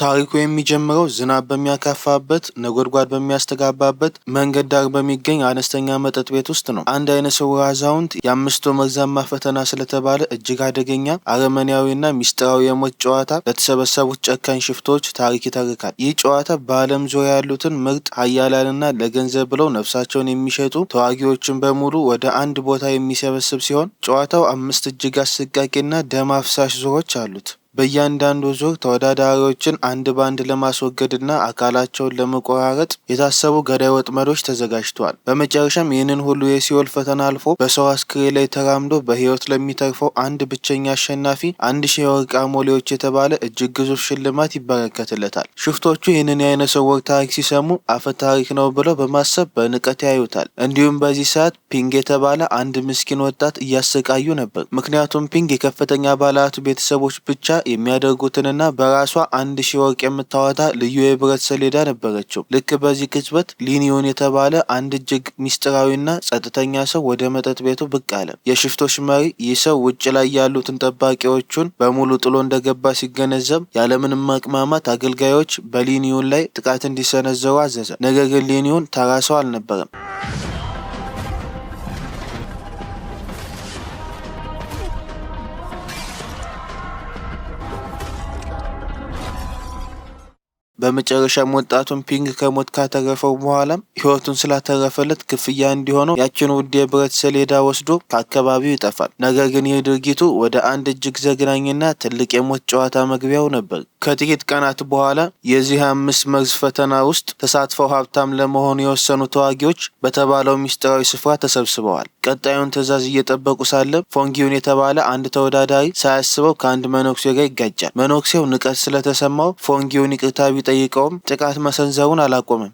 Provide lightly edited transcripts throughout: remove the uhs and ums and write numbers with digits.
ታሪኩ የሚጀምረው ዝናብ በሚያካፋበት፣ ነጎድጓድ በሚያስተጋባበት መንገድ ዳር በሚገኝ አነስተኛ መጠጥ ቤት ውስጥ ነው። አንድ አይነ ስውር አዛውንት የአምስቱ መርዛማ ፈተና ስለተባለ እጅግ አደገኛ፣ አረመኔያዊና ሚስጥራዊ የሞት ጨዋታ ለተሰበሰቡት ጨካኝ ሽፍቶች ታሪክ ይተርካል። ይህ ጨዋታ በዓለም ዙሪያ ያሉትን ምርጥ ኃያላንና ለገንዘብ ብለው ነፍሳቸውን የሚሸጡ ተዋጊዎችን በሙሉ ወደ አንድ ቦታ የሚሰበስብ ሲሆን፣ ጨዋታው አምስት እጅግ አሰቃቂና ደም አፍሳሽ ዙሮች አሉት። በእያንዳንዱ ዙር ተወዳዳሪዎችን አንድ ባንድ ለማስወገድና አካላቸውን ለመቆራረጥ የታሰቡ ገዳይ ወጥመዶች ተዘጋጅተዋል። በመጨረሻም ይህንን ሁሉ የሲኦል ፈተና አልፎ በሰው አስክሬን ላይ ተራምዶ በሕይወት ለሚተርፈው አንድ ብቸኛ አሸናፊ 1000 የወርቅ አሞሌዎች የተባለ እጅግ ግዙፍ ሽልማት ይበረከትለታል። ሽፍቶቹ ይህንን የአይነ ስውር ታሪክ ሲሰሙ አፈ ታሪክ ነው ብለው በማሰብ በንቀት ያዩታል። እንዲሁም በዚህ ሰዓት ፒንግ የተባለ አንድ ምስኪን ወጣት እያሰቃዩ ነበር። ምክንያቱም ፒንግ የከፍተኛ ባለሀብት ቤተሰቦች ብቻ የሚያደርጉትንና በራሷ 1000 ወርቅ የምታወጣ ልዩ የብረት ሰሌዳ ነበረችው። ልክ በዚህ ቅጽበት ሊኒዮን የተባለ አንድ እጅግ ሚስጥራዊና ጸጥተኛ ሰው ወደ መጠጥ ቤቱ ብቅ አለ። የሽፍቶች መሪ ይህ ሰው ውጭ ላይ ያሉትን ጠባቂዎቹን በሙሉ ጥሎ እንደገባ ሲገነዘብ ያለምንም ማቅማማት አገልጋዮች በሊኒዮን ላይ ጥቃት እንዲሰነዘሩ አዘዘ። ነገር ግን ሊኒዮን ተራ ሰው አልነበረም። በመጨረሻም ወጣቱን ፒንግ ከሞት ካተረፈው በኋላም ሕይወቱን ስላተረፈለት ክፍያ እንዲሆነው ያችን ውድ የብረት ሰሌዳ ወስዶ ከአካባቢው ይጠፋል። ነገር ግን ይህ ድርጊቱ ወደ አንድ እጅግ ዘግናኝና ትልቅ የሞት ጨዋታ መግቢያው ነበር። ከጥቂት ቀናት በኋላ የዚህ አምስት መርዝ ፈተና ውስጥ ተሳትፈው ሀብታም ለመሆን የወሰኑ ተዋጊዎች በተባለው ሚስጥራዊ ስፍራ ተሰብስበዋል። ቀጣዩን ትዕዛዝ እየጠበቁ ሳለ ፎንጊውን የተባለ አንድ ተወዳዳሪ ሳያስበው ከአንድ መነኩሴ ጋር ይጋጫል። መነኩሴው ንቀት ስለተሰማው ፎንጊውን ይቅርታ ቢጠይቀውም ጥቃት መሰንዘሩን አላቆመም።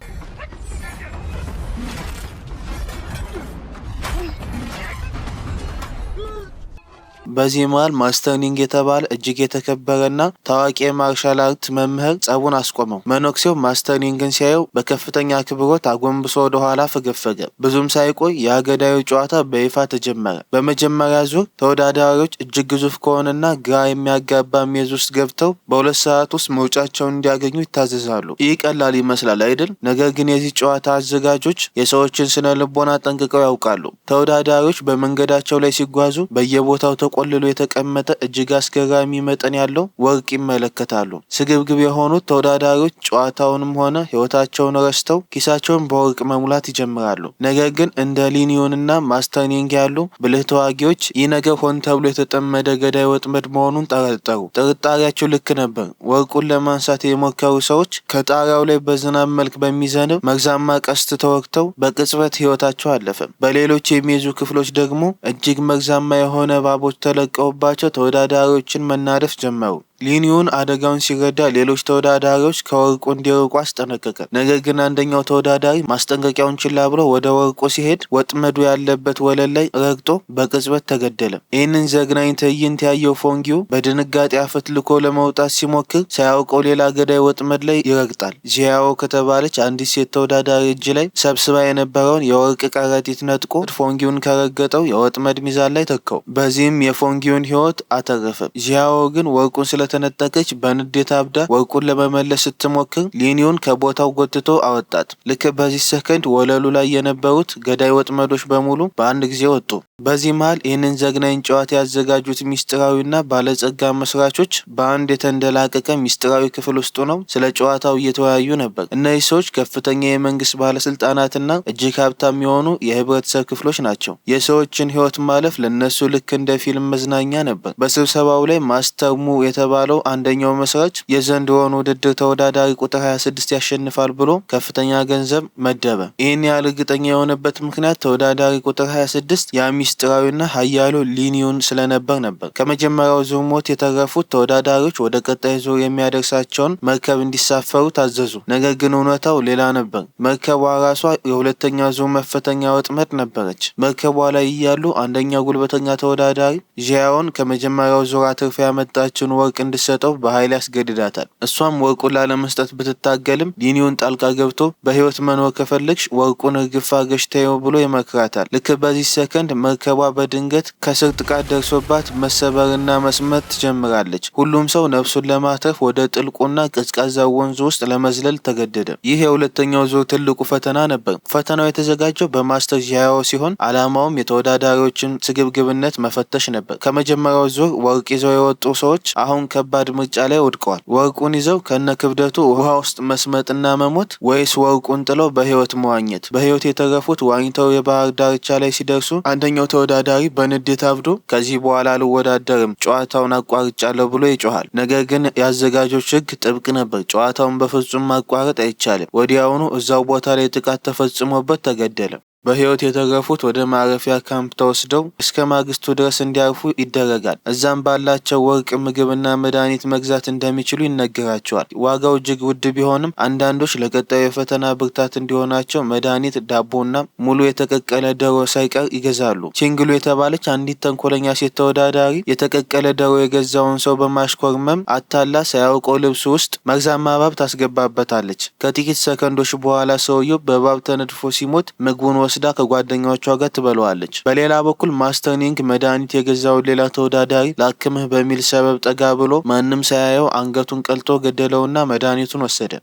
በዚህ መሃል ማስተር ኒንግ የተባለ እጅግ የተከበረና ታዋቂ የ martial art መምህር ጸቡን አስቆመው። መነኩሴው ማስተር ኒንግን ሲያየው በከፍተኛ አክብሮት አጎንብሶ ወደ ኋላ ፈገፈገ። ብዙም ሳይቆይ የገዳዩ ጨዋታ በይፋ ተጀመረ። በመጀመሪያ ዙር ተወዳዳሪዎች እጅግ ግዙፍ ከሆነና ግራ የሚያጋባ maze ውስጥ ገብተው በ2 ሰዓት ውስጥ መውጫቸውን እንዲያገኙ ይታዘዛሉ። ይህ ቀላል ይመስላል አይደል? ነገር ግን የዚህ ጨዋታ አዘጋጆች የሰዎችን ስነ ልቦና ጠንቅቀው ያውቃሉ። ተወዳዳሪዎች በመንገዳቸው ላይ ሲጓዙ በየቦታው ተቆልሎ የተቀመጠ እጅግ አስገራሚ መጠን ያለው ወርቅ ይመለከታሉ። ስግብግብ የሆኑት ተወዳዳሪዎች ጨዋታውንም ሆነ ሕይወታቸውን ረስተው ኪሳቸውን በወርቅ መሙላት ይጀምራሉ። ነገር ግን እንደ ሊኒዮንና ማስተር ኒንግ ያሉ ብልህ ተዋጊዎች ይህ ነገር ሆን ተብሎ የተጠመደ ገዳይ ወጥመድ መሆኑን ጠረጠሩ። ጥርጣሬያቸው ልክ ነበር። ወርቁን ለማንሳት የሞከሩ ሰዎች ከጣሪያው ላይ በዝናብ መልክ በሚዘንብ መርዛማ ቀስት ተወግተው በቅጽበት ሕይወታቸው አለፈ። በሌሎች የ maze ኡ ክፍሎች ደግሞ እጅግ መርዛማ የሆነ እባቦች ተለቀውባቸው ተወዳዳሪዎችን መናደፍ ጀመሩ። ሊኒዮን አደጋውን ሲረዳ ሌሎች ተወዳዳሪዎች ከወርቁ እንዲርቁ አስጠነቀቀ። ነገር ግን አንደኛው ተወዳዳሪ ማስጠንቀቂያውን ችላ ብሎ ወደ ወርቁ ሲሄድ ወጥመዱ ያለበት ወለል ላይ ረግጦ በቅጽበት ተገደለ። ይህንን ዘግናኝ ትዕይንት ያየው ፎንጊው በድንጋጤ አፈትልኮ ለመውጣት ሲሞክር ሳያውቀው ሌላ ገዳይ ወጥመድ ላይ ይረግጣል። ዚያዎ ከተባለች አንዲት ሴት ተወዳዳሪ እጅ ላይ ሰብስባ የነበረውን የወርቅ ከረጢት ነጥቆ ፎንጊውን ከረገጠው የወጥመድ ሚዛን ላይ ተካው። በዚህም የፎንጊውን ሕይወት አተረፈ። ዚያዎ ግን ወርቁን ስለተነጠቀች በንዴት አብዳ ወርቁን ለመመለስ ስትሞክር ሊኒውን ከቦታው ጎትቶ አወጣት። ልክ በዚህ ሰከንድ ወለሉ ላይ የነበሩት ገዳይ ወጥመዶች በሙሉ በአንድ ጊዜ ወጡ። በዚህ መሃል ይህንን ዘግናኝ ጨዋታ ያዘጋጁት ሚስጥራዊና ባለጸጋ መስራቾች በአንድ የተንደላቀቀ ሚስጥራዊ ክፍል ውስጥ ሆነው ስለ ጨዋታው እየተወያዩ ነበር። እነዚህ ሰዎች ከፍተኛ የመንግስት ባለስልጣናትና እጅግ ሀብታም የሆኑ የህብረተሰብ ክፍሎች ናቸው። የሰዎችን ህይወት ማለፍ ለእነሱ ልክ እንደ ፊልም መዝናኛ ነበር። በስብሰባው ላይ ማስተር ሙ የተባለው አንደኛው መስራች የዘንድሮውን ውድድር ተወዳዳሪ ቁጥር 26 ያሸንፋል ብሎ ከፍተኛ ገንዘብ መደበ። ይህን ያህል እርግጠኛ የሆነበት ምክንያት ተወዳዳሪ ቁጥር 26 ያ ሚስጥራዊና ኃያሉ ሊኒዮን ስለነበር ነበር። ከመጀመሪያው ዙር ሞት የተረፉት ተወዳዳሪዎች ወደ ቀጣይ ዙር የሚያደርሳቸውን መርከብ እንዲሳፈሩ ታዘዙ። ነገር ግን እውነታው ሌላ ነበር። መርከቧ ራሷ የሁለተኛ ዙር መፈተኛ ወጥመድ ነበረች። መርከቧ ላይ እያሉ አንደኛው ጉልበተኛ ተወዳዳሪ ዢያዎን ከመጀመሪያው ዙር አትርፋ ያመጣችውን ወርቅ እንድትሰጠው በኃይል ያስገድዳታል። እሷም ወርቁን ላለመስጠት ብትታገልም ሊኒዮን ጣልቃ ገብቶ በህይወት መኖር ከፈለግሽ ወርቁን እርግፍ አድርገሽ ተይው ብሎ ይመክራታል። ልክ በዚህ ሰከንድ መርከቧ በድንገት ከስር ጥቃት ደርሶባት መሰበርና መስመጥ ትጀምራለች። ሁሉም ሰው ነፍሱን ለማትረፍ ወደ ጥልቁና ቀዝቃዛ ወንዝ ውስጥ ለመዝለል ተገደደ። ይህ የሁለተኛው ዙር ትልቁ ፈተና ነበር። ፈተናው የተዘጋጀው በ master ዢያዎ ሲሆን ዓላማውም የተወዳዳሪዎችን ስግብግብነት መፈተሽ ነበር። ከመጀመሪያው ዙር ወርቅ ይዘው የወጡ ሰዎች አሁን ከባድ ምርጫ ላይ ወድቀዋል። ወርቁን ይዘው ከነ ክብደቱ ውሃ ውስጥ መስመጥና መሞት ወይስ ወርቁን ጥለው በህይወት መዋኘት? በህይወት የተረፉት ዋኝተው የባህር ዳርቻ ላይ ሲደርሱ አንደኛው ተወዳዳሪ በንዴት አብዶ ከዚህ በኋላ አልወዳደርም፣ ጨዋታውን አቋርጫለሁ ብሎ ይጮሃል። ነገር ግን የአዘጋጆች ህግ ጥብቅ ነበር። ጨዋታውን በፍጹም ማቋረጥ አይቻልም። ወዲያውኑ እዛው ቦታ ላይ ጥቃት ተፈጽሞበት ተገደለ። በህይወት የተረፉት ወደ ማረፊያ ካምፕ ተወስደው እስከ ማግስቱ ድረስ እንዲያርፉ ይደረጋል። እዛም ባላቸው ወርቅ ምግብና መድኃኒት መግዛት እንደሚችሉ ይነገራቸዋል። ዋጋው እጅግ ውድ ቢሆንም አንዳንዶች ለቀጣዩ የፈተና ብርታት እንዲሆናቸው መድኃኒት፣ ዳቦና ሙሉ የተቀቀለ ዶሮ ሳይቀር ይገዛሉ። ቺንግሉ የተባለች አንዲት ተንኮለኛ ሴት ተወዳዳሪ የተቀቀለ ዶሮ የገዛውን ሰው በማሽኮርመም አታላ ሳያውቀው ልብሱ ውስጥ መርዛማ እባብ ታስገባበታለች። ከጥቂት ሰከንዶች በኋላ ሰውየው በእባብ ተነድፎ ሲሞት ምግቡን ወስዳ ከጓደኛዎቿ ጋር ትበለዋለች። በሌላ በኩል master ኒንግ መድኃኒት የገዛውን ሌላ ተወዳዳሪ ላክምህ በሚል ሰበብ ጠጋ ብሎ ማንም ሳያየው አንገቱን ቀልቶ ገደለውና መድኃኒቱን ወሰደ።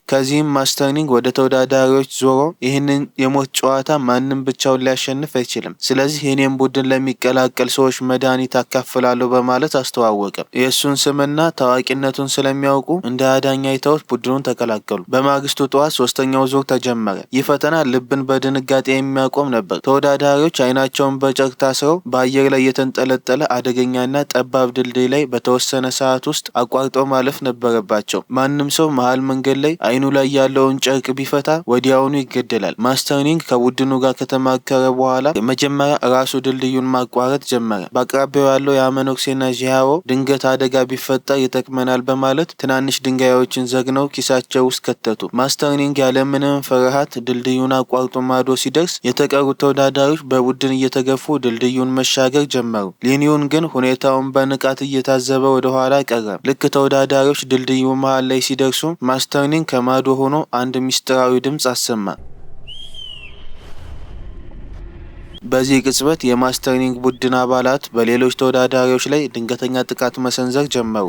ከዚህም master ኒንግ ወደ ተወዳዳሪዎች ዞሮ ይህንን የሞት ጨዋታ ማንም ብቻውን ሊያሸንፍ አይችልም፣ ስለዚህ የኔን ቡድን ለሚቀላቀል ሰዎች መድኃኒት አካፍላለሁ በማለት አስተዋወቀ። የእሱን ስምና ታዋቂነቱን ስለሚያውቁ እንደ አዳኝ አይተውት ቡድኑን ተቀላቀሉ። በማግስቱ ጠዋት ሶስተኛው ዙር ተጀመረ። ይህ ፈተና ልብን በድንጋጤ የሚያቆም ነበር። ተወዳዳሪዎች አይናቸውን በጨርቅ ታስረው በአየር ላይ የተንጠለጠለ አደገኛና ጠባብ ድልድይ ላይ በተወሰነ ሰዓት ውስጥ አቋርጠው ማለፍ ነበረባቸው። ማንም ሰው መሀል መንገድ ላይ አይኑ ላይ ያለውን ጨርቅ ቢፈታ ወዲያውኑ ይገደላል። master ኒንግ ከቡድኑ ጋር ከተማከረ በኋላ መጀመሪያ ራሱ ድልድዩን ማቋረጥ ጀመረ። በአቅራቢያው ያለው የመነኩሴና ዢያዎ ድንገት አደጋ ቢፈጠር ይጠቅመናል በማለት ትናንሽ ድንጋዮችን ዘግነው ኪሳቸው ውስጥ ከተቱ። master ኒንግ ያለምንም ፍርሃት ድልድዩን አቋርጦ ማዶ ሲደርስ የተቀሩት ተወዳዳሪዎች በቡድን እየተገፉ ድልድዩን መሻገር ጀመሩ። ሊኒዩን ግን ሁኔታውን በንቃት እየታዘበ ወደኋላ ቀረ። ልክ ተወዳዳሪዎች ድልድዩ መሃል ላይ ሲደርሱ master ኒንግ ከማዶ ሆኖ አንድ ምስጢራዊ ድምፅ አሰማ። በዚህ ቅጽበት የ master ኒንግ ቡድን አባላት በሌሎች ተወዳዳሪዎች ላይ ድንገተኛ ጥቃት መሰንዘር ጀመሩ።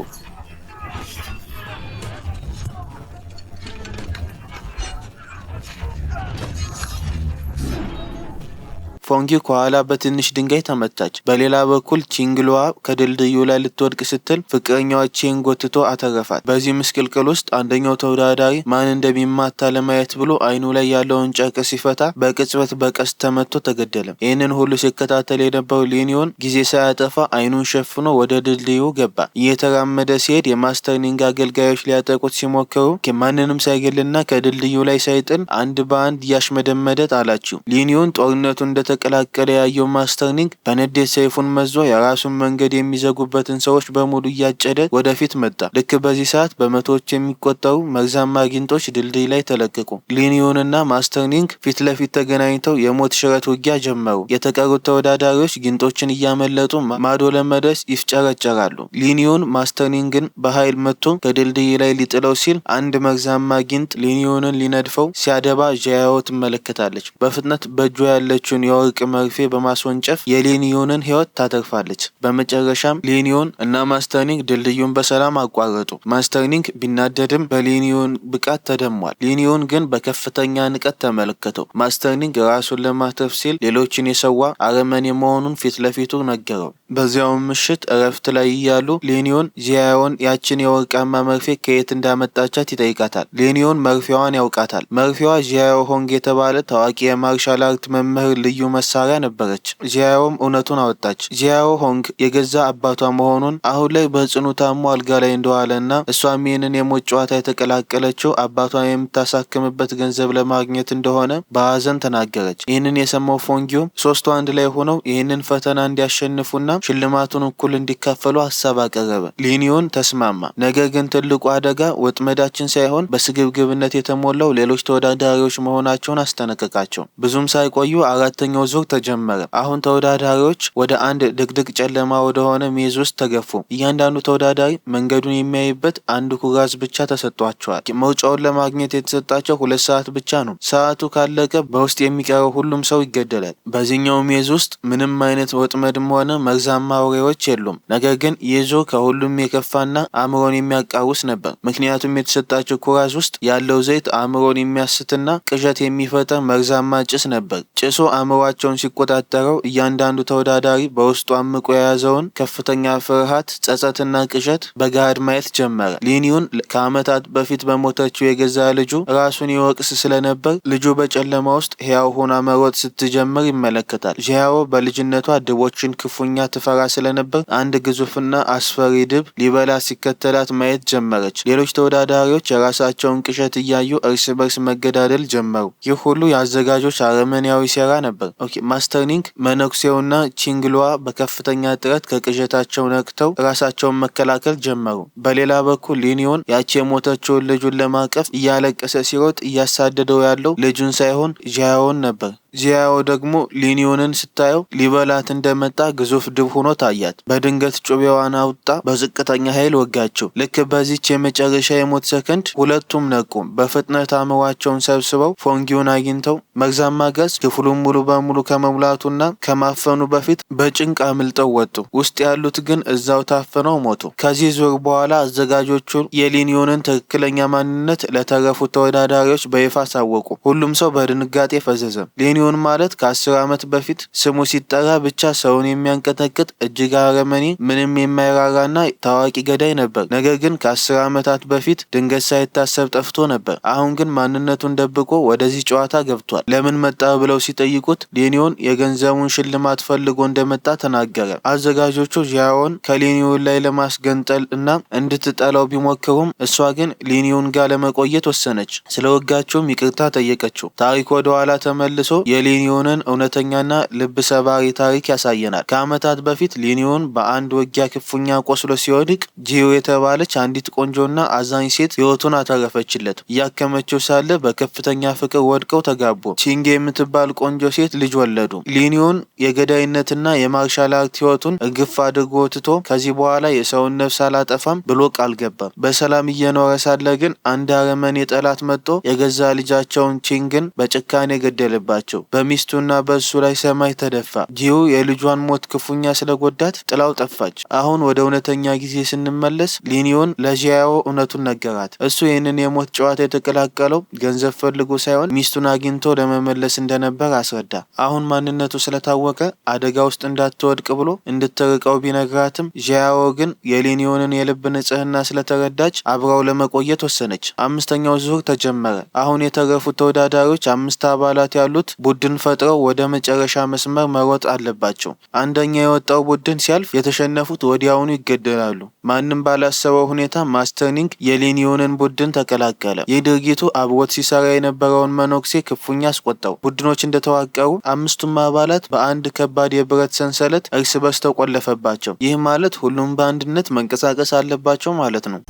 ፎንጊ ከኋላ በትንሽ ድንጋይ ተመታች። በሌላ በኩል ቺንግሉዋ ከድልድዩ ላይ ልትወድቅ ስትል ፍቅረኛዋ ቼን ጎትቶ አተረፋት። በዚህ ምስቅልቅል ውስጥ አንደኛው ተወዳዳሪ ማን እንደሚማታ ለማየት ብሎ አይኑ ላይ ያለውን ጨርቅ ሲፈታ በቅጽበት በቀስት ተመቶ ተገደለ። ይህንን ሁሉ ሲከታተል የነበረው ሊኒዮን ጊዜ ሳያጠፋ አይኑን ሸፍኖ ወደ ድልድዩ ገባ። እየተራመደ ሲሄድ የ master ኒንግ አገልጋዮች ሊያጠቁት ሲሞክሩ ማንንም ሳይገልና ከድልድዩ ላይ ሳይጥል አንድ በአንድ እያሽመደመደ ጣላቸው። ሊኒዮን ጦርነቱ እንደተቀላቀለ ያየው master ኒንግ በንዴት ሰይፉን መዞ የራሱን መንገድ የሚዘጉበትን ሰዎች በሙሉ እያጨደ ወደፊት መጣ። ልክ በዚህ ሰዓት በመቶዎች የሚቆጠሩ መርዛማ ጊንጦች ድልድይ ላይ ተለቀቁ። ሊኒዮንና master ኒንግ ፊት ለፊት ተገናኝተው የሞት ሽረት ውጊያ ጀመሩ። የተቀሩት ተወዳዳሪዎች ጊንጦችን እያመለጡ ማዶ ለመድረስ ይፍጨረጨራሉ። ሊኒዮን master ኒንግን በኃይል መትቶ ከድልድይ ላይ ሊጥለው ሲል አንድ መርዛማ ጊንጥ ሊኒዮንን ሊነድፈው ሲያደባ ዣያዎ ትመለከታለች። በፍጥነት በእጇ ያለችውን የወርቅ መርፌ በማስወንጨፍ የሊኒዮንን ሕይወት ታተርፋለች። በመጨረሻም ሊኒዮን እና master ኒንግ ድልድዩን በሰላም አቋረጡ። master ኒንግ ቢናደድም በሊኒዮን ብቃት ተደምሟል። ሊኒዮን ግን በከፍተኛ ንቀት ተመለከተው። master ኒንግ ራሱን ለማትረፍ ሲል ሌሎችን የሰዋ አረመኔ መሆኑን ፊት ለፊቱ ነገረው። በዚያውም ምሽት እረፍት ላይ እያሉ ሊኒዮን ዚያዮን ያችን የወርቃማ መርፌ ከየት እንዳመጣቻት ይጠይቃታል። ሊኒዮን መርፌዋን ያውቃታል። መርፌዋ ዚያዮ ሆንግ የተባለ ታዋቂ የ martial art መምህር ልዩ መሳሪያ ነበረች። ዚያዮም እውነቱን አወጣች። ዚያዮ ሆንግ የገዛ አባቷ መሆኑን አሁን ላይ በጽኑ ታሞ አልጋ ላይ እንደዋለና እሷም ይህንን የሞት ጨዋታ የተቀላቀለችው አባቷን የምታሳክምበት ገንዘብ ለማግኘት እንደሆነ በሀዘን ተናገረች። ይህንን የሰማው ፎንጊዮም ሶስቱ አንድ ላይ ሆነው ይህንን ፈተና እንዲያሸንፉና ሽልማቱን እኩል እንዲካፈሉ ሀሳብ አቀረበ። ሊኒዮን ተስማማ። ነገር ግን ትልቁ አደጋ ወጥመዳችን ሳይሆን በስግብግብነት የተሞላው ሌሎች ተወዳዳሪዎች መሆናቸውን አስጠነቀቃቸው። ብዙም ሳይቆዩ አራተኛው ዙር ተጀመረ። አሁን ተወዳዳሪዎች ወደ አንድ ድቅድቅ ጨለማ ወደሆነ maze ውስጥ ተገፉ። እያንዳንዱ ተወዳዳሪ መንገዱን የሚያይበት አንድ ኩራዝ ብቻ ተሰጥቷቸዋል። መውጫውን ለማግኘት የተሰጣቸው 2 ሰዓት ብቻ ነው። ሰዓቱ ካለቀ በውስጥ የሚቀረው ሁሉም ሰው ይገደላል። በዚህኛው maze ውስጥ ምንም አይነት ወጥመድም ሆነ መርዛማ አውሬዎች የሉም። ነገር ግን ይህ ዙር ከሁሉም የከፋና አእምሮን የሚያቃውስ ነበር። ምክንያቱም የተሰጣቸው ኩራዝ ውስጥ ያለው ዘይት አእምሮን የሚያስትና ቅዠት የሚፈጥር መርዛማ ጭስ ነበር። ጭሱ አእምሯቸውን ሲቆጣጠረው እያንዳንዱ ተወዳዳሪ በውስጡ አምቆ የያዘውን ከፍተኛ ፍርሃት፣ ጸጸትና ቅዠት በገሃድ ማየት ጀመረ። ሊኒዩን ከዓመታት በፊት በሞተችው የገዛ ልጁ ራሱን ይወቅስ ስለነበር ልጁ በጨለማ ውስጥ ሕያው ሆና መሮጥ ስትጀምር ይመለከታል። ዢያዎ በልጅነቷ ድቦችን ክፉኛ ትፈራ ስለነበር አንድ ግዙፍና አስፈሪ ድብ ሊበላት ሲከተላት ማየት ጀመረች። ሌሎች ተወዳዳሪዎች የራሳቸውን ቅዠት እያዩ እርስ በርስ መገዳደል ጀመሩ። ይህ ሁሉ የአዘጋጆች አረመኔያዊ ሴራ ነበር። Okay፣ ማስተር ኒንግ፣ መነኩሴውና ቺንግሏ በከፍተኛ ጥረት ከቅዠታቸው ነቅተው ራሳቸውን መከላከል ጀመሩ። በሌላ በኩል ሊኒዮን ያቺ የሞተችውን ልጁን ለማቀፍ እያለቀሰ ሲሮጥ እያሳደደው ያለው ልጁን ሳይሆን ዢያዎን ነበር። ዢያዎ ደግሞ ሊኒዮንን ስታየው ሊበላት እንደመጣ ግዙፍ ድብ ሆኖ ታያት። በድንገት ጩቤዋን አውጥታ በዝቅተኛ ኃይል ወጋችው። ልክ በዚች የመጨረሻ የሞት ሰከንድ ሁለቱም ነቁ። በፍጥነት አእምሯቸውን ሰብስበው ፎንጊውን አግኝተው መርዛማ ጋዝ ክፍሉን ሙሉ በሙሉ ከመሙላቱና ከማፈኑ በፊት በጭንቅ አምልጠው ወጡ። ውስጥ ያሉት ግን እዛው ታፍነው ሞቱ። ከዚህ ዙር በኋላ አዘጋጆቹ የሊኒዮንን ትክክለኛ ማንነት ለተረፉት ተወዳዳሪዎች በይፋ አሳወቁ። ሁሉም ሰው በድንጋጤ ፈዘዘ። ሊኒዮን ማለት ከ10 ዓመት በፊት ስሙ ሲጠራ ብቻ ሰውን የሚያንቀጠቅጥ እጅግ አረመኔ፣ ምንም የማይራራና ታዋቂ ገዳይ ነበር። ነገር ግን ከ10 ዓመታት በፊት ድንገት ሳይታሰብ ጠፍቶ ነበር። አሁን ግን ማንነቱን ደብቆ ወደዚህ ጨዋታ ገብቷል። ለምን መጣ ብለው ሲጠይቁት ሊኒዮን የገንዘቡን ሽልማት ፈልጎ እንደመጣ ተናገረ። አዘጋጆቹ ዢያዎን ከሊኒዮን ላይ ለማስገንጠል እና እንድትጠላው ቢሞክሩም እሷ ግን ሊኒዮን ጋር ለመቆየት ወሰነች። ስለወጋችውም ይቅርታ ጠየቀችው። ታሪክ ወደ ኋላ ተመልሶ የሊኒዮንን እውነተኛና ልብ ሰባሪ ታሪክ ያሳየናል። ከዓመታት በፊት ሊኒዮን በአንድ ውጊያ ክፉኛ ቆስሎ ሲወድቅ ጂዩ የተባለች አንዲት ቆንጆና አዛኝ ሴት ሕይወቱን አተረፈችለት። እያከመችው ሳለ በከፍተኛ ፍቅር ወድቀው ተጋቡ። ቺንጌ የምትባል ቆንጆ ሴት ልጅ ወለዱ። ሊኒዮን የገዳይነትና የ martial art ሕይወቱን እርግፍ አድርጎ ትቶ ከዚህ በኋላ የሰውን ነፍስ አላጠፋም ብሎ ቃል ገባ። በሰላም እየኖረ ሳለ ግን አንድ አረመኔ ጠላት መጥቶ የገዛ ልጃቸውን ቺንግን በጭካኔ ገደለባቸው። በሚስቱና በእሱ ላይ ሰማይ ተደፋ። ጂዩ የልጇን ሞት ክፉኛ ስለጎዳት ጥላው ጠፋች። አሁን ወደ እውነተኛ ጊዜ ስንመለስ ሊኒዮን ለዢያዎ እውነቱን ነገራት። እሱ ይህንን የሞት ጨዋታ የተቀላቀለው ገንዘብ ፈልጎ ሳይሆን ሚስቱን አግኝቶ ለመመለስ እንደነበር አስረዳ። አሁን ማንነቱ ስለታወቀ አደጋ ውስጥ እንዳትወድቅ ብሎ እንድትርቀው ቢነግራትም ዢያዎ ግን የሊኒዮንን የልብ ንጽሕና ስለተረዳች አብራው ለመቆየት ወሰነች። አምስተኛው ዙር ተጀመረ። አሁን የተረፉት ተወዳዳሪዎች አምስት አባላት ያሉት ቡድን ፈጥረው ወደ መጨረሻ መስመር መሮጥ አለባቸው። አንደኛ የወጣው ቡድን ሲያልፍ የተሸነፉት ወዲያውኑ ይገደላሉ። ማንም ባላሰበው ሁኔታ ማስተር ኒንግ የሊኒዮንን ቡድን ተቀላቀለ። ይህ ድርጊቱ አብሮት ሲሰራ የነበረውን መነኩሴ ክፉኛ አስቆጣው። ቡድኖች እንደተዋቀሩ አምስቱም አባላት በአንድ ከባድ የብረት ሰንሰለት እርስ በርስ ተቆለፈባቸው። ይህ ማለት ሁሉም በአንድነት መንቀሳቀስ አለባቸው ማለት ነው።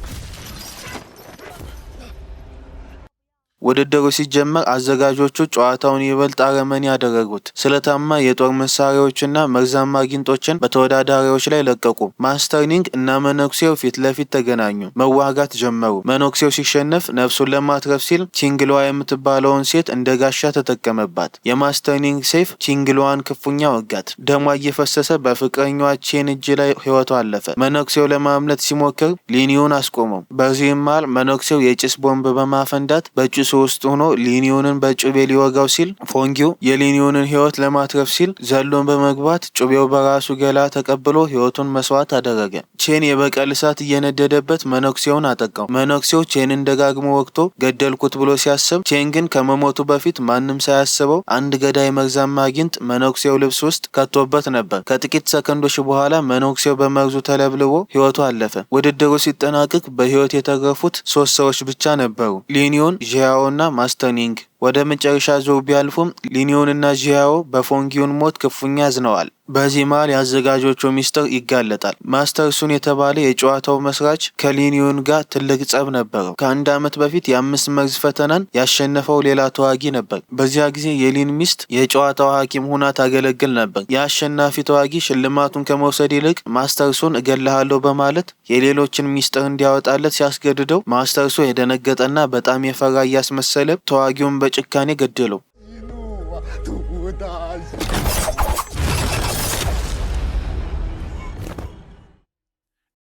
ውድድሩ ሲጀመር አዘጋጆቹ ጨዋታውን ይበልጥ አረመኔ አደረጉት። ስለታማ የጦር መሳሪያዎችና መርዛማ ጊንጦችን በተወዳዳሪዎች ላይ ለቀቁ። ማስተር ኒንግ እና መነኩሴው ፊት ለፊት ተገናኙ። መዋጋት ጀመሩ። መነኩሴው ሲሸነፍ ነፍሱን ለማትረፍ ሲል ቺንግሏ የምትባለውን ሴት እንደ ጋሻ ተጠቀመባት። የማስተር ኒንግ ሰይፍ ቺንግሏን ክፉኛ ወጋት። ደሟ እየፈሰሰ በፍቅረኛዋ ቼን እጅ ላይ ሕይወቷ አለፈ። መነኩሴው ለማምለጥ ሲሞክር ሊኒዮን አስቆመው። በዚህም መሃል መነኩሴው የጭስ ቦምብ በማፈንዳት በጭሱ ውስጥ ሆኖ ሊኒዮንን በጩቤ ሊወጋው ሲል ፎንጊው የሊኒዮንን ሕይወት ለማትረፍ ሲል ዘሎ በመግባት ጩቤው በራሱ ገላ ተቀብሎ ሕይወቱን መስዋዕት አደረገ። ቼን የበቀል እሳት እየነደደበት መነኩሴውን አጠቃው። መነኩሴው ቼንን ደጋግሞ ወግቶ ገደልኩት ብሎ ሲያስብ ቼን ግን ከመሞቱ በፊት ማንም ሳያስበው አንድ ገዳይ መርዛማ ጊንጥ መነኩሴው ልብስ ውስጥ ከቶበት ነበር። ከጥቂት ሰከንዶች በኋላ መነኩሴው በመርዙ ተለብልቦ ሕይወቱ አለፈ። ውድድሩ ሲጠናቀቅ በሕይወት የተረፉት ሶስት ሰዎች ብቻ ነበሩ፦ ሊኒዮን፣ ዢያዎ እና ማስተር ኒንግ። ወደ መጨረሻ ዙር ቢያልፉም ሊኒዮን እና ዢያዎ በፎንጊዩን ሞት ክፉኛ አዝነዋል። በዚህ መሃል የአዘጋጆቹ ሚስጥር ይጋለጣል። ማስተር ሱን የተባለ የጨዋታው መስራች ከሊኒዮን ጋር ትልቅ ጸብ ነበረው። ከአንድ ዓመት በፊት የአምስት መርዝ ፈተናን ያሸነፈው ሌላ ተዋጊ ነበር። በዚያ ጊዜ የሊን ሚስት የጨዋታው ሐኪም ሆና ታገለግል ነበር። የአሸናፊ ተዋጊ ሽልማቱን ከመውሰድ ይልቅ ማስተር ሱን እገልሃለሁ በማለት የሌሎችን ሚስጥር እንዲያወጣለት ሲያስገድደው ማስተር ሱ የደነገጠና በጣም የፈራ እያስመሰለ ተዋጊውን በጭካኔ ገደለው።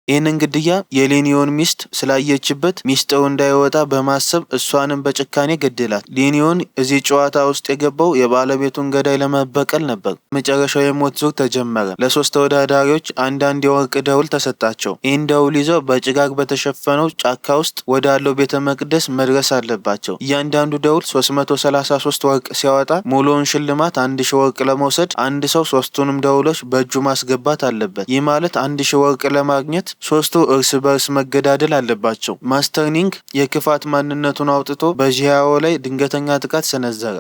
ይህንን ግድያ የሌኒዮን ሚስት ስላየችበት ሚስጥሩ እንዳይወጣ በማሰብ እሷንም በጭካኔ ገደላት። ሌኒዮን እዚህ ጨዋታ ውስጥ የገባው የባለቤቱን ገዳይ ለመበቀል ነበር። መጨረሻው የሞት ዙር ተጀመረ። ለሶስት ተወዳዳሪዎች አንዳንድ የወርቅ ደውል ተሰጣቸው። ይህን ደውል ይዘው በጭጋግ በተሸፈነው ጫካ ውስጥ ወዳለው ቤተ መቅደስ መድረስ አለባቸው። እያንዳንዱ ደውል 333 ወርቅ ሲያወጣ ሙሉውን ሽልማት 1000 ወርቅ ለመውሰድ አንድ ሰው ሶስቱንም ደውሎች በእጁ ማስገባት አለበት። ይህ ማለት 1000 ወርቅ ለማግኘት ሶስቱ እርስ በርስ መገዳደል አለባቸው። ማስተር ኒንግ የክፋት ማንነቱን አውጥቶ በዢያዎ ላይ ድንገተኛ ጥቃት ሰነዘረ።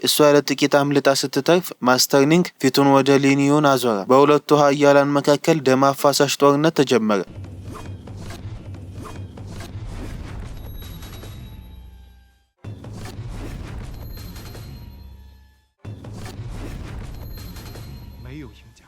እሷ ለጥቂት አምልጣ ስትተርፍ ማስተር ኒንግ ፊቱን ወደ ሊኒዮን አዞረ። በሁለቱ ሀያላን መካከል ደም አፋሳሽ ጦርነት ተጀመረ። 没有赢家。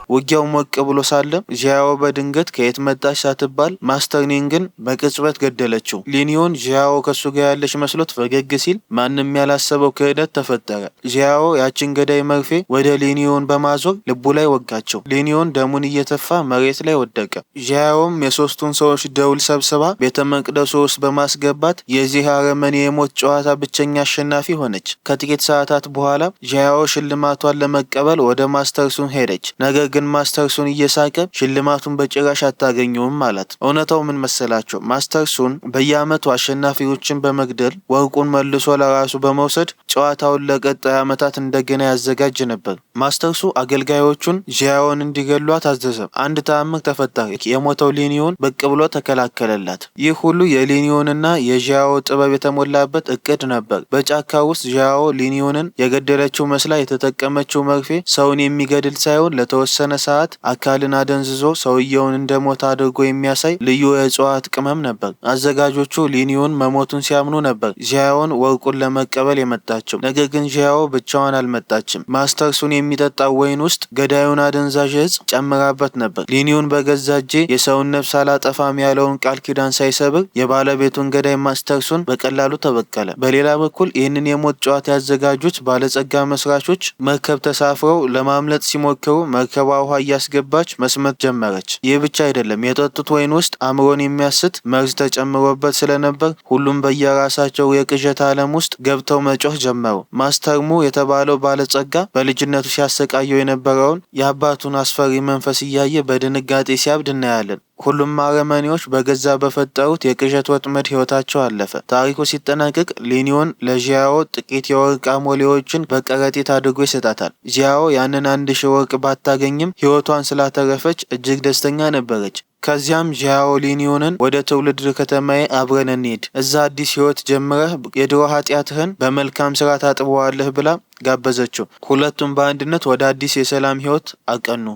ውጊያው ሞቅ ብሎ ሳለ ዢያዎ በድንገት ከየት መጣች ሳትባል ማስተር ኒንግን በቅጽበት ገደለችው። ሊኒዮን ዢያዎ ከሱ ጋር ያለች መስሎት ፈገግ ሲል ማንም ያላሰበው ክህደት ተፈጠረ። ዢያዎ ያችን ገዳይ መርፌ ወደ ሊኒዮን በማዞር ልቡ ላይ ወጋቸው። ሊኒዮን ደሙን እየተፋ መሬት ላይ ወደቀ። ዢያዎም የሶስቱን ሰዎች ደውል ሰብስባ ቤተ መቅደሱ ውስጥ በማስገባት የዚህ አረመኔ የሞት ጨዋታ ብቸኛ አሸናፊ ሆነች። ከጥቂት ሰዓታት በኋላ ዢያዎ ሽልማቷን ለመቀበል ወደ ማስተር ሱን ሄደች። ነገር ግን ማስተር ሱን እየሳቀ ሽልማቱን በጭራሽ አታገኘውም አላት። እውነታው ምን መሰላቸው? ማስተር ሱን በየዓመቱ አሸናፊዎችን በመግደል ወርቁን መልሶ ለራሱ በመውሰድ ጨዋታውን ለቀጣይ ዓመታት እንደገና ያዘጋጅ ነበር። ማስተር ሱ አገልጋዮቹን ዢያዎን እንዲገሏት አዘዘ። አንድ ተአምር ተፈጠረ። የሞተው ሊኒዮን ብቅ ብሎ ተከላከለላት። ይህ ሁሉ የሊኒዮንና የዢያዎ ጥበብ የተሞላበት እቅድ ነበር። በጫካ ውስጥ ዢያዎ ሊኒዮንን የገደለችው መስላ የተጠቀመችው መርፌ ሰውን የሚገድል ሳይሆን ለተወሰነ ሰዓት አካልን አደንዝዞ ሰውየውን እንደሞተ አድርጎ የሚያሳይ ልዩ የእጽዋት ቅመም ነበር። አዘጋጆቹ ሊኒዮን መሞቱን ሲያምኑ ነበር ዢያዎን ወርቁን ለመቀበል የመጣችው። ነገር ግን ዢያዎ ብቻዋን አልመጣችም። ማስተር ሱን የሚጠጣው ወይን ውስጥ ገዳዩን አደንዛዥ እጽ ጨምራበት ነበር። ሊኒዮን በገዛ እጄ የሰውን ነፍስ አላጠፋም ያለውን ቃል ኪዳን ሳይሰብር የባለቤቱን ገዳይ ማስተር ሱን በቀላሉ ተበቀለ። በሌላ በኩል ይህንን የሞት ጨዋታ ያዘጋጁት ባለጸጋ መስራቾች መርከብ ተሳፍረው ለማምለጥ ሲሞክሩ መርከቧ ውሃ እያስገባች መስመጥ ጀመረች። ይህ ብቻ አይደለም፣ የጠጡት ወይን ውስጥ አእምሮን የሚያስት መርዝ ተጨምሮበት ስለነበር ሁሉም በየራሳቸው የቅዠት ዓለም ውስጥ ገብተው መጮህ ጀመሩ። ማስተር ሙ የተባለው ባለጸጋ በልጅነቱ ሲያሰቃየው የነበረውን የአባቱን አስፈሪ መንፈስ እያየ በድንጋጤ ሲያብድ እናያለን። ሁሉም አረመኔዎች በገዛ በፈጠሩት የቅዠት ወጥመድ ሕይወታቸው አለፈ። ታሪኩ ሲጠናቀቅ ሊኒዮን ለዢያዎ ጥቂት የወርቅ አሞሌዎችን በከረጢት አድርጎ ይሰጣታል። ዢያዎ ያንን 1000 ወርቅ ባታገኝም ሕይወቷን ስላተረፈች እጅግ ደስተኛ ነበረች። ከዚያም ዢያዎ ሊኒዮንን ወደ ትውልድ ከተማዬ አብረን እንሂድ፣ እዛ አዲስ ሕይወት ጀምረህ የድሮ ኃጢአትህን በመልካም ስራ ታጥበዋለህ ብላ ጋበዘችው። ሁለቱም በአንድነት ወደ አዲስ የሰላም ሕይወት አቀኑ።